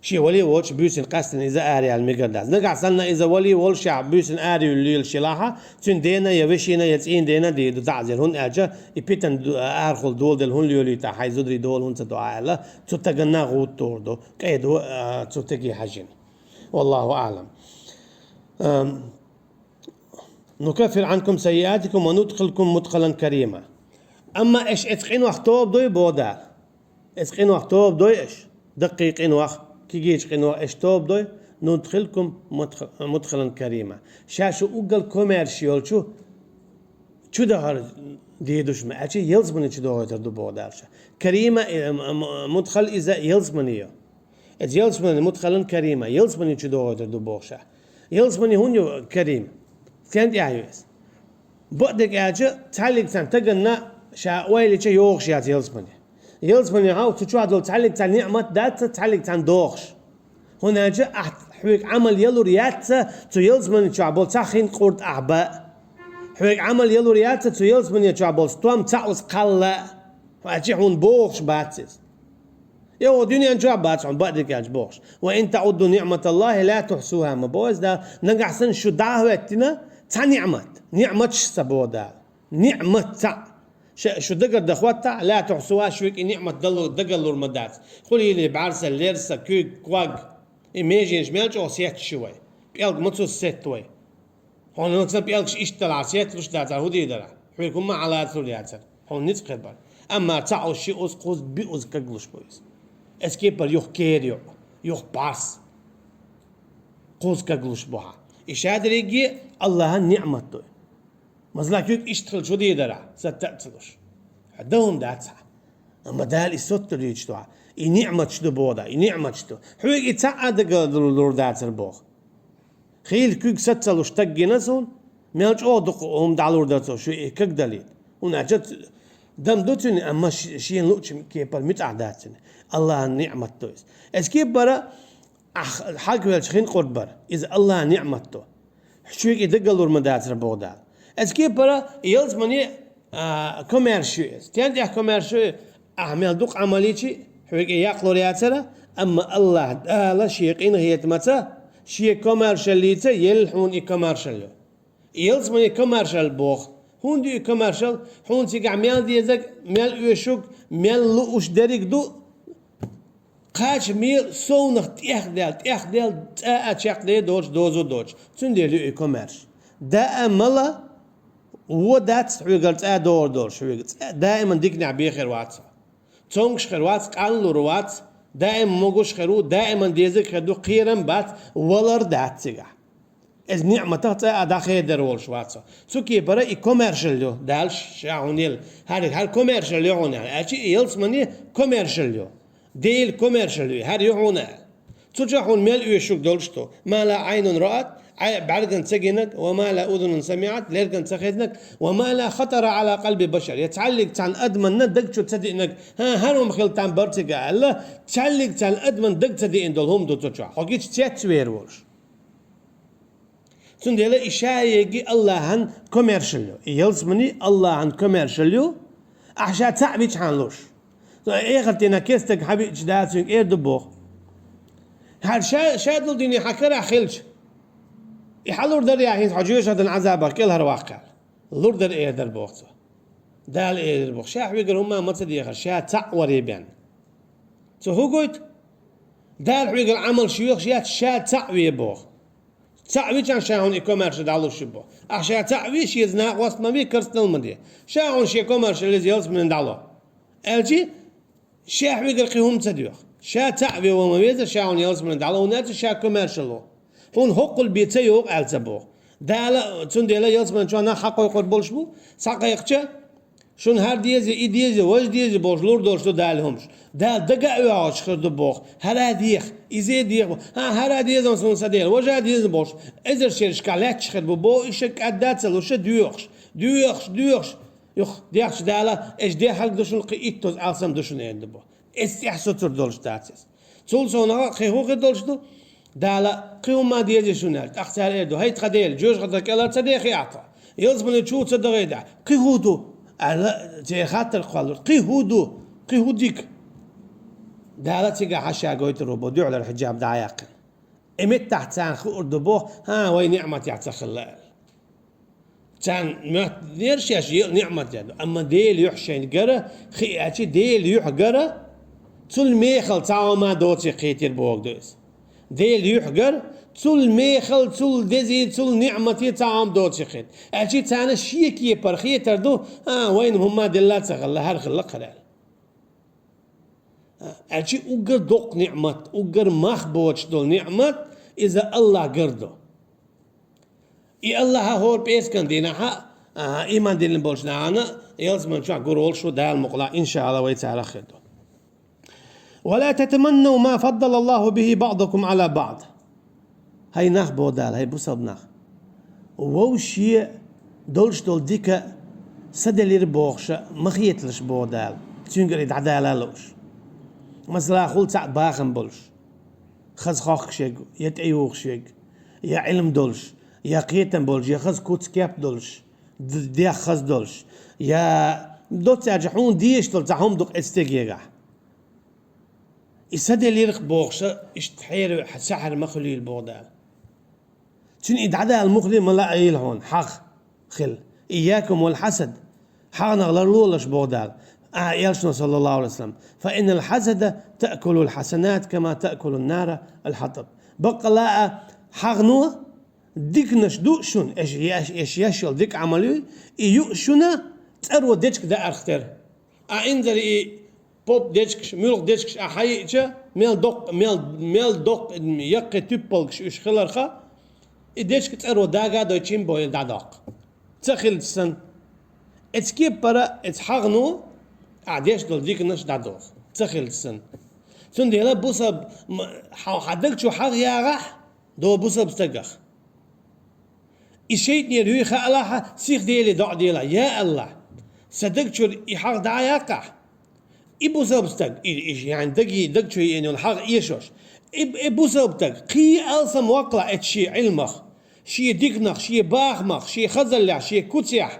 Шен вали воцуш буьйсанна къаьстина иза араяла мегар дац. Нагахь санна иза вали волушехь буьйсанна араюьллу лелаш елахь, цуьнан дена я вешина я цӀийнан дена дийр ду таӀзир, хӀунда аьлча и питана ду-, арахула доладелла хӀунда лелийта, хьайн зударий дола хӀунда ца до ахь аьлла, цу стагана гӀуда тухур ду, къедо, а, цу стаге хьаьжжина. Валлаху аӀлам. Ам, نكفر عنكم سيئاتكم وندخلكم مدخلا كريما. Амма аш эц къинох тоба дой, боху Дала. Эц къинох тоба дой аш. Даккхий къинох, кегийчу къинох аш тоба дой, ندخلكم مدخ-, مدخلا كريما. Ша шу уггар комаьрша йолчу чу дахар дийдуш ма, аьлча ялсамани чу дохуьйтур ду боху Дала ша. Карима, э, м-, м-, мудхал иза ялсамани ю. Эца ялсамани мудхалан карима, ялсамани чу дохуьйтур ду боху ша. Ялсамани хӀунда ю карим? Стен тӀехь ю иза? Бакъдерг аьлча, цхьаьллиг цхьана таганна ша ойла йича йогӀуш яц ялсамани. Ялсамани хьал цу чохь долу цхьаьллиг цхьа ниъмат дац, цхьаьллиг цхьана дохуш. ХӀунда аьлча ахь хьоьга Ӏамал ялур яц цу ялсамани чохь болу цхьа хин къурд ахь бан. Хьоьга Ӏамал ялур яц цу ялсамани чохь болу стом цхьаъ кхалла. Хьо аьлча хьуна бохуш бац иза. Я, хӀо дуьнен чохь бац хьуна бакъдерг аьлча бохуш. وإن تعدوا نعمة الله لا تحصوها ма боху иза Дала, нагахь санна шу дӀа а хӀоьттина, цхьа ниъмат. Ниъматаш ца боху Дала. Ниъмат цхьаъ. Ша, шу дагар дан хӀоттахь, لا تحصوها, шуьга и ниъмат далу-, дагалур ма дац. Хуьлийли, бӀаьрса, лерса, куьг, ког. И меженаш мел чӀогӀа сетташ ю вай. ПӀелг ма цу сетта вай. Хьуна ца пӀелгаш иштта далахь, сетталуш дацахь, хӀун дийр дара? Хьоьга хӀумма Ӏалацалур яцара. Хьуна ницкъ хир бара. Амма цхьаъ уьш шиъ уз кхузза биъ уз каглуш бу иза. Эцу кепара юха кер ю, юха бӀаьрс. Кхузза каглуш бу хьан. И шадерриге Аллахьан ниъмат ду. Масала, куьг иштта хилча хӀун дийр дара? Сатта а ца луш. Хьан дан хӀума дац хьан. Амма Дала и соттур юьйцуш ду хьан. И ниъматаш ду боху Дала, и ниъматаш ду. Хьоьга и цхьаъ а дагалур дацара боху. Хийла куьг саца луш стаг гина суна, мел чӀогӀа дукха хӀума дӀалур дара цо, шу и каг далийта. ХӀунда аьлча ц-, дам ду цуьнан, амма ш-, шена луучу кепара муьтӀахь дац цуьнан. Аллахьан ниъмат ду иза. Эцу кепара ахь хьагвелча хин къурд бара. Иза Аллахьан ниъмат ду. Шуьга и дагалур ма дацара боху Дала. Эцу кепара ялсамани, а, комаьрша ю иза. Стен тӀехь комаьрша ю? Ахь мел дукха Ӏамал йичи, хьоьга и яккхалур яцара, амма Аллахь Дала шен къинхетамаца, шен комаьршаллица елла хьуна и комаьршалла ю. Ялсамани комаьршалла боху. ХӀунда ю и комаьршалла? Хьуна цигахь мел дезарг, мел оьшург, мел лууш дерриг ду. Кхача мел совнах тӀехдаьлла, тӀехдаьлла, цӀа а чекхдер доцуш, доза доцуш. Цундела ю и комаьрша. Даимала вон дац хьоьгара цӀа догӀур долуш хьоьга. ЦӀа даиман диканехь бен хир вац хьо. Цомгуш хир вац, къанлур вац, даим могуш хир ву, даиман дезарг хир ду, кхерам бац, валар дац цигахь. Иза ниъматах цӀа а дӀахедар волуш вац хьо. Цу кепара и комаьршалла ю, Дала ша хьуна елла. ХӀара, хӀара комаьршалла ю хьуна аьлла. Аьлча и ялсамани комаьршалла ю. Дела комаьршалла ю, хӀара ю хьуна аьлла. Цу чохь хьуна мел оьшург долуш ду. ما لا عين رأت, Ӏай бӀаьрган ца гинарг, وما لا أذن سمعت, лерган ца хезнарг, وما لا خطر على قلب بشر. Я цхьаьллиг цхьана адаманна даг чу ца диънарг, хӀан, хӀара хӀума хила там бара цига аьлла, цхьаьллиг цхьана адаман даг ца диъна долу хӀума ду цу чохь. Хьо гича цецвер волуш. Цундела и шаерриге Аллахьан комаьршалла ю. И ялсамани Аллахьан комаьршалла ю, ахь ша цхьаъ вичхьана луш. Со эхарт дийнахь кестаг хьан виъча да цуьнга эр ду боху. ХӀара ша, ша долу дуьне хьан карахь хилча, и хьан лур дара я хӀинца хьо жоьжахатин Ӏазабах кӀелхьарваккха аьлла? Лур дара эр дара боху цо. Дала эр дара боху. Ша хьоьгара хӀумма ма ца дехара, ша цхьаъ варе бен. Цо хӀун гойту? Дала хьоьгара Ӏамалш йоьхуш яц, ша цхьаъ ве боху. Цхьаъ вичахь ша хьуна и комаьрша дӀалуш ю боху. Ахь ша цхьаъ ве, шеца накъост ма ве, керстанал ма де. Ша хьуна шен комаьршалла иза ялсаманин дӀало. Аьлчи, ша хьоьгара кхин хӀума ца доьху. Ша цхьаъ ве ван ма веза, ша хьуна ялсаманин дӀало, хӀунда аьлча ша комаьршалла ву. Хьуна хӀоккхул бен ца йогӀу аьлла ца боху. Дала, цундела ялсамани чохь нах хьакхойкхур болуш бу, схьакхайкхича, шуна хӀара деза, и деза, важа деза бохуш лур долуш ду Дала хӀумаш. Дала дага а оьгӀуш хир ду боху. ХӀара деха, иза деха боху. ХӀан, хӀара деза суна сан Дела, важа деза бохуш. Эзар шерашкахь лаьтташ хир бу боху, и ша кӀадда а ца луш, доьхуш, доьхуш, доьхуш. Юха, дехча Дала, аш дехьарг ду шуна, кхин иттаза алсам ду шуна, эр ду боху. Эс тӀехь соцур долуш дац иза. Цул совнаха кхин хӀун хир долуш ду? Дала, кхин хӀумма деза шуна аьлла. ТӀаккха цара эр ду, хӀай тхан Дела, жоьжахатах кӀелара ца дехи ахь тхо? Ялсамани чу ца дахи ахь? Кхин хӀун ду? Аьлла, церан хаттар кхоллалуш. Кхин хӀун ду? Кхин хӀун дика? Дала цигахь хьан ша гойтур ву бо, дуьхьалара хьиджаб дӀа а яьккхина. И меттахь царна хуур ду бо, хӀан, вай ниъматехь ца хилла аьлла. Царна моьттинера шаьш е-, ниъмат ян. Амма Дела юьхь шайна гара, хи аьлчи Дела юьхь гара, цул мехала цхьа хӀума доций кхетийра боху ду иза. Дела юьхь гара, Цул мехал, цул дези, цул ниӀмати цхьа хӀума доций хет. Аьлчи царна шен кепара хетар ду, а, вайна хӀумма делла ца хилла, хӀара хилла кхарал. Аьлчи уггар доккха ниӀмат, уггар мах боцуш долу ниӀмат, иза Аллах гар ду. И Аллаха хӀора пӀераскан дийнахьа, а, иман диллина болчу нахана, ялсаман чохь гур волуш ву Дала мукъалахь, иншаалла, вай царах хир ду. «ولا تتمنوا ما فضل الله به بعضكم على بعض». ХӀай нах, боху Дала, хӀай бусалба нах. Вовшийн долуш долу дика са делира бохуша ма хеталаш, боху Дала, цуьнгара и дӀадала лууш. Масала, хула цхьаъ бахам болуш, хаза хохкуш ерг, я тӀеюхуш ерг, я Ӏилма долуш, я кхетам болуш, я хаза куц-кеп долуш, д-, дегӀ хаза долуш, я доцца аьлча хьуна дезаш долу цхьа хӀума ду-кх оцу стегегахь. И са делира-кх бохуша, иштта хьера, саьхьара ма хуьлийла, боху Дала. Цуьнан и дӀадала муххале ма лаайийла хьуна, хьагӀ хила. «إياكم والحسد». ХьагӀнах ларлолаш, боху Дала. Ахьа элчано, саллаллаху алейхи ва саллям: «فإن الحسد تأكل الحسنات كما تأكل النار الحطب». Баккъала а хьагӀно диканаш ду шуна, эш, эш, эш еш йолу дика Ӏамал юй, и ю шуна цӀаро дечка даарх тера. А инзаре и поп дечкаш, муьлха дечкаш а хьайиъча, мел доккха, мел, мел доккха яккхий туьппалгаш уьш хиларха, и дечка цӀаро дага а дой, чим бой дӀадоккху. Ца хилча санна, эцу кепара, эцу хьагӀно ахьа деш долу диканаш дӀадоху. Ца хилча санна. Цундела бусалба, м-, хьо-, хьан даг чу хьагӀ ягӀахь, до бусалба стагах. И шайтӀанера юй хаалахьа, сиха Деле доӀа делахь: «Я Аллах, сан даг чуьра и хьагӀ дӀа а яккхахь». И бусалба стаг, и, и, яъни даги, даг чу еана йолу хьагӀ эшош. И, и бусалба стаг кхин а алсам ваккхалахь эцу шен Ӏилмах, шен диканах, шен бахамах, шен хазаллехь, шен куцехь.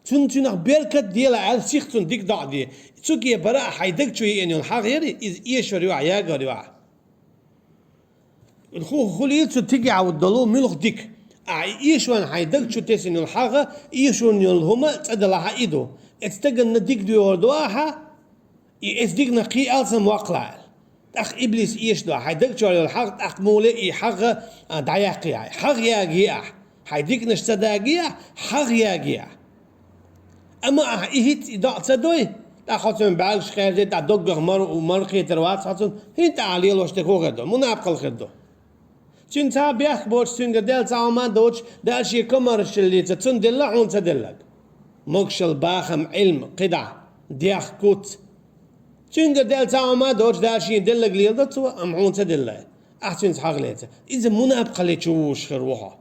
Цунна цуьнах беркат делахь аьлла, сиха цунна дика доӀа де. Цу кепара а хьайн даг чу еана йолу хьагӀ яра, иза эшор юахь, ягор юахь. Ху-, хуьлийла цу тигехь долу муьлха дика. Ахьа и эшонна хьайн даг чу тесина йолу хьагӀ, эшонна йолу хӀума цӀа далахьа и ду. Эцу стаганна дика доьхур ду ахьа, и эцу диканах кхин а алсам ваккхалахь аьлла. ТӀаккха иблис эшадо, хьайн даг чохь йолу хьагӀ, тӀаккха муха ле и хьагӀ, а, дӀаяккхий ахьа. ХьагӀ ягий ахьа. Хьайн диканаш ца дагий ахьа, хьагӀ ягий ахьа. Амма ахьа и хӀинца и доӀа ца дой, тӀаккха хьо цуьнан бӀаьргаш кхаьрдий, тӀаккха доггах мар-, мархетар вац хьо цунна, хӀинца ахьа лелош дерг хӀун хир ду, мунапкъал хир ду. Цуьнан цхьа а бехк боцуш, цуьнгара даьлла цхьа а хӀума а доцуш, Дала шен комаьршаллица цунна делла, хьуна ца делларг. Могушалла, бахам, Ӏилма, кхидӀа, дегӀ, куц. Цуьнгара даьлла цхьа а хӀума а доцуш, Дала шена делларг леладо цо, амма хьуна ца делла. Ахьа цуьнца хьагӀ леца. Иза мунапкъалли чу вуш хир ву хьо.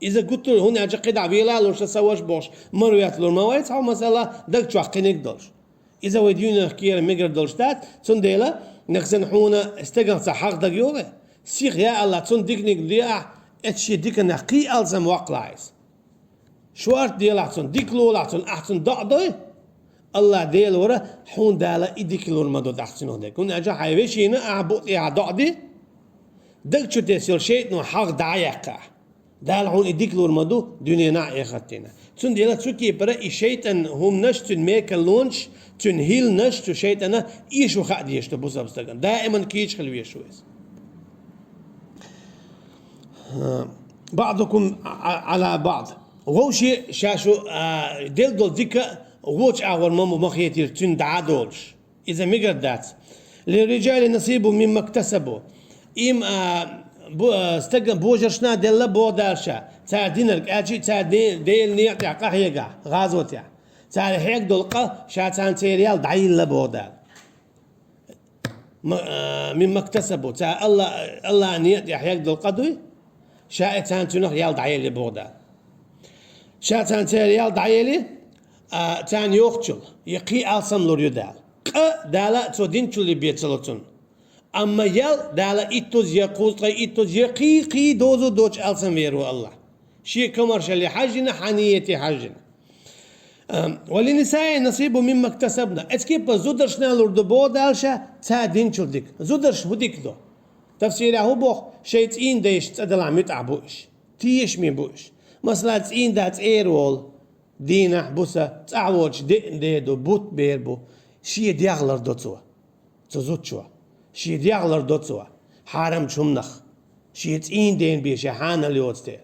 Иза гуттар а хӀунда аьлча кхидӀа вела а луш, сан ваша бохуш, мара ветталур ма вац хьо, масала, даг чохь кхиниг долуш. Иза вай дуьйнах кера мегар долуш дац, цундела, нагахь санна хьуна стагах цхьа хьагӀ дага йогӀе, сиха, я Аллах, цунна диканиг де ахьа, эцу шен диканах кхин а алсам ваккхалахь иза. Шорта делахь цунна, дика лолахь цунна, ахьа цунна доӀа дой, Аллах Дела вара, хьуна Дала и дика лур ма ду тӀаккха цунах дерг. ХӀунда аьлча хьайн вешина ахьа букъ тӀехьа доӀа де, даг чу тесна йолу шайтӀано хьагӀ дӀа а яьккха ахьа. Дала хьуна и дика лур ма ду дуьненахь а, эхартахь а. Цундела цу кепара и шайтӀан хӀуманаш, цуьнан мекалонаш, цуьнан хӀилланаш, цу шайтӀана эшо хаа дезаш ду бусалба стагана. Даиман кийча хила везаш ву иза. «بعضكم على بعض». Вовше ша шу, а, делла долу дика вочу агӀор ма, ма хетийла цуьнан дӀа а долуш. Иза мегар дац. «للرجال نصيب مما اكتسبوا». Им, а, бу-, а, стага божаршна делла боху Дала ша, цара динарг, аьлчи цара де-, Делан некъа тӀехь къахьегахь, гӀазотехь. Цара хьега долу къа ша царна церан ял дӀайилла боху Дала. Ма-, а, «مما اكتسبوا». Цара Алла-, Аллахьан некъа тӀехь хьега долу къа дуй, ша и царна цуьнах ял дӀаелли боху Дала. Ша царна церан ял дӀаелли, а, царна йохучул, я кхин а алсам лур ю Дала. Къа Дала цо динчул бен ца ло цунна. Амма ял Дала иттуза я кхузткъе иттуза я кхин, кхин дозу доцуш алсам вер ву Аллах. Шен комаршалле хьаьжжина, хьан нийете хьаьжжина. Ам, «وللنساء نصيب مما اكتسبن». Эцу кеппа зударшна лур ду боху Дала ша, цара динчул дика. Зударш хӀун дика ду? Тафсирехь хӀун боху, шайн цӀийнан дайшна цӀа далахь муьтӀахь бу уьш. Тешаме бу уьш. Масала, цӀийнан да цӀера волу, дийнахь, буса, цӀахь воцуш деъна де ду, бутт бер бу. Шен дегӀ лардо цо. Цу зудчо. Шен дегӀ лардо цо хьарамчу хӀуманах. Шен цӀийнан ден бе шен хьанал йоцу тӀе.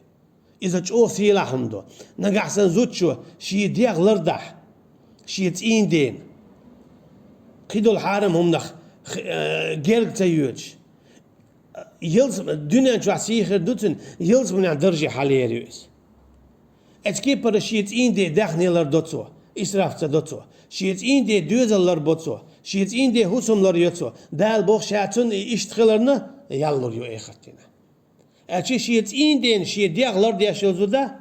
Иза чӀогӀа сийлахь хӀума ду. Нагахь санна зудчо шен дегӀ лардахь, шен цӀийнан ден кхидолу хьарам хӀуманах, э, герга ца йоьдуш, ялс-, дуьнен чохь сий хир ду цуьнан, ялсаманехь дарже хьалаяр ю иза. Эцу кепара шен цӀийнан ден даьхни лардо цо, исраф ца до цо. Шен цӀийнан ден доьзал ларбо цо, шен цӀийнан ден хӀусам ларйо цо. Дала боху, ша цунна и иштта хиларна, ял лур ю эхартина. Аьлча шен цӀийнан ден шен дегӀ лардеш йолу зуда,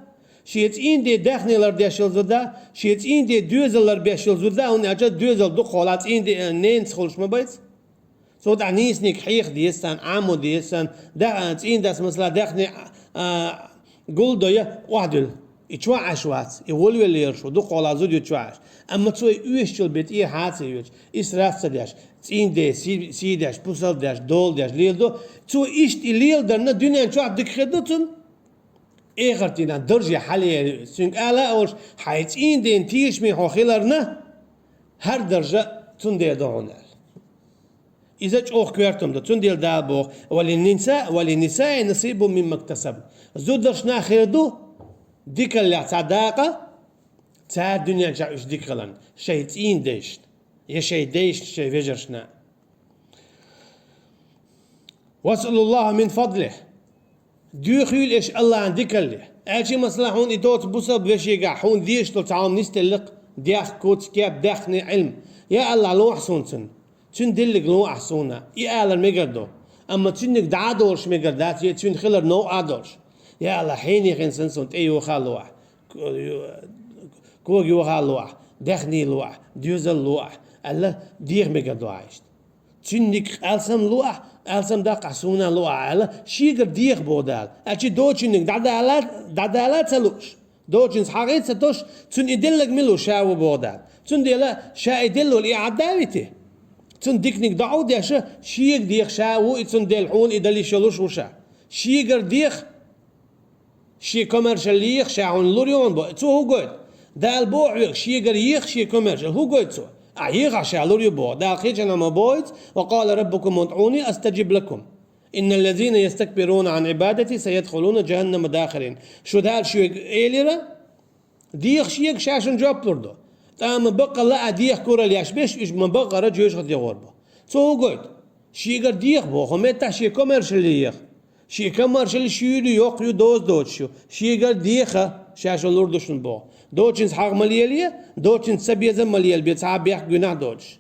шен цӀийнан ден даьхни лардеш йолу зуда, шен цӀийнан ден доьзал ларбеш йолу зуда, хӀунда аьлча доьзал дукхахьолахь цӀийнан ден, ненца хуьлуш ма бац. Цо тӀехь нийсаниг хьеха деза царна, Ӏамо деза царна, да-, цӀийнан дас, масала, даьхни, а, гулдойа, охьадуьллу. И чохь Ӏаш вац, и волавелла лелаш ву, дукхахьолахь зуда ю чохь Ӏаш. Амма цо и оьшучул бен тӀера хьа ца йоьдуш, исраф ца деш, цӀийнан ден сий, сий деш, пусал деш, дола деш леладо. Цо иштта и леладарна дуьнен чохь дика хир ду цунна. Эхартина дарже хьалаяр ю иза. Цуьнга ала а олуш, хьайн цӀийнан ден тешаме хьо хиларна, хӀара даржа цундела ду хьуна аьлла. Иза чӀогӀа коьрта хӀума ду. Цундела Дала боху: «Ва лин-ниса-, ва лин-нисаи насибун мимма иктасабн». Зударшна хир ду дикаллех цхьа дакъа, цара дуьнен чохь уьш дика хиларна, шайн цӀийнан дайшна, я шайн дайшна, шайн вежаршна. «Васалуллаха мин фадлихи». Доьхийла аша Аллахьан дикалле. Аьлча, масала, хьуна и доцу бусалба вешигахь хьуна дезаш долу цхьа хӀума нисделлакх, дехк, куц, кеп, даьхни, Ӏилма. Я Аллахь, лохьа суна цунна. Цуьнан диллиг лохьа суна. И алар мегар ду. Амма цуьнниг дӀа а долуш мегар дац, я цуьнан хилар новкъа а долуш. Я Аллахь, хьенехина санна суна тӀе йоха а лохьа. Кога йоха а лохьа, даьхни лохьа, доьзал лохьа, аьлла, деха мегар ду ахь иштта. Цуьнниг алсам лохьа, алсам даккхахь суна лохьа, аьлла, шегара деха боху Дала. Аьлча доцуниг дӀадала, дӀадала а ца лууш, доцунца хьагӀ а ца тосуш, цунна и деллаг мила ву, ша ву боху Дала. Цундела ша и делла волу и Ӏадда а вити. Цунна диканиг доӀа а деш, шега деха, ша ву и, цундела хьуна и дала йиш йолуш ву ша. Шегара деха. Шен комаьршалла еха, ша хьуна лур ю хьуна бо. Цо хӀун гойту? Дала боху хьоьга, шегара еха шен комаьршалла. ХӀун гойту цо? Ахь ехахь, ша лур ю боху. Дала кхечанхьа ма бохуьйту: «Ва къала раббукум удъуни астаджиб лакум. Инналлазина ястакбируна ан ибадати саядхулуна джаханнама дахирин». Шу Дала шоьга элира, деха шега, ша шуна жоп лур ду. ТӀаккха ма баккъалла а деха куралла еш берш, уьш ма баккъара жоьжахате гӀур бу. Цо хӀун гойту? Шегара деха боху, хӀокху меттехь шен комаьршалла еха. Шен комаьршалла шуьйра ю, йоккха ю, доза доцуш ю. Шегара деха, ша шуна лур ду шуна боху. Доцунца хьагӀ ма лелае, доцунца цабезам ма лелабе, цхьа а бехк, гуьнахь доцуш.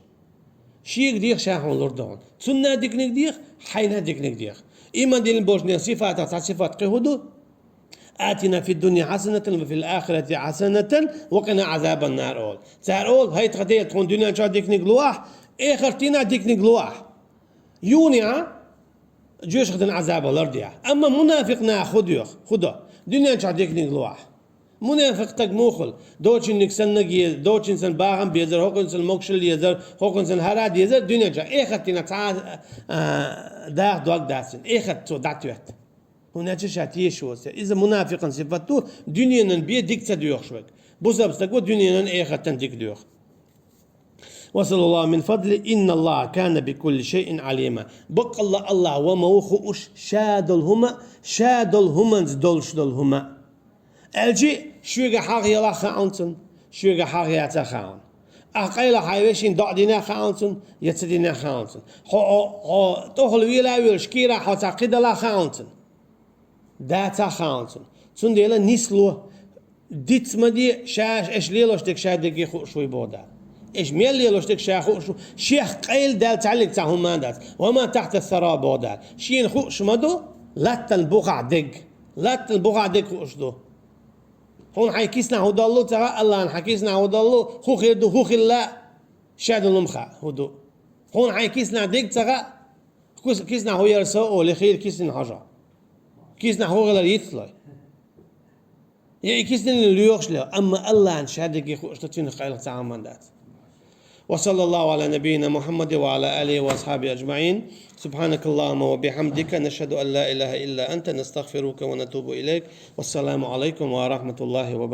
Шега деха, ша хьуна лур ду хьуна. Цунна диканиг деха, хьайна диканиг деха. Иман диллина болчеран сифатех цхьа сифат кхин хӀун ду? «Атина фид дунья хьасанатан ва фил ахирати хьасанатан ва къина Ӏазабан нар», олу. Цара олу: «ХӀай тхан Дела, тхуна дуьнен чохь диканиг лохьа, эхартина диканиг лохьа». Юнехь жоьжахатин Ӏазабах лардехь. Амма мунафикъ наха хӀун доьху? ХӀун до? Дуьнен чохь диканиг лохьа. Мунафикъ стаг муха хуьлу? Доцуниг санна еза, доцун санна бахам безар, хӀокхуьнца санна могушалла езар, хӀокхуьнца санна хӀара дезар, дуьнен чохь. Эхартина цхьа а, а, даха дог дац цуьнан. Эхарт цо дӀатоьтту. ХӀунда аьлча ша тешаш воцу. Иза мунафикъан сифат ду, дуьненан бен дика ца доьхуш верг. Бусалба стаг ву дуьненан, эхартан дика доьху. «Васалуллаха мин фадли, инналлаха кана бикулли шайин Ӏалима». Баккъалла Аллах ва ма ву хууш, ша долу хӀума, ша долу хӀуманца долуш долу хӀума. Аьлчи, шуьга хьагӀ ялахь хаална цунна, шуьга хьагӀ яцахь хаална. Ахь къайлах хьайн вешин доӀа динехь хаална цунна, я ца динехь хаална цунна. Хьо, хьо, хьо тӀехула вела а велаш, кийрахь хьо цхьа кхидалахь хаална цунна. Дацахь хаална цунна. Цундела нисло, диц ма де, ша, аша лелош дерг ша дерриге хууш вуй боху Дала. Аша мел лелош дерг ша хууш ву, шех къайла даьлла цхьаьллиг цхьа хӀума ма дац. «Ва ма тахьта ссара», боху Дала. Шена хууш ма ду, латтан бухахь дерг. Латтан бухахь дерг хууш ду. Хьуна хьайн киснахь хӀун доллу ца хаьа, Аллахьна хьан киснахь хӀун доллу, хӀун хир ду, хӀун хилла, ша долу хӀума хаьа, хӀун ду. Хьуна хьайн киснахь дерг ца хаьа, кис-, киснахь хӀун яра со олий, хийла киснина хьожа. Киснахь хӀун хилар йицлой. Я и киснина лоьхуш ле, амма Аллахьна ша дерриге хууш ду, цуьнах къайлах цхьа хӀума ма дац. وصلى الله على نبينا محمد وعلى آله وأصحابه أجمعين. سبحانك اللهم وبحمدك، نشهد أن لا إله إلا أنت، نستغفرك ونتوب إليك. والسلام عليكم ورحمة الله وبركاته.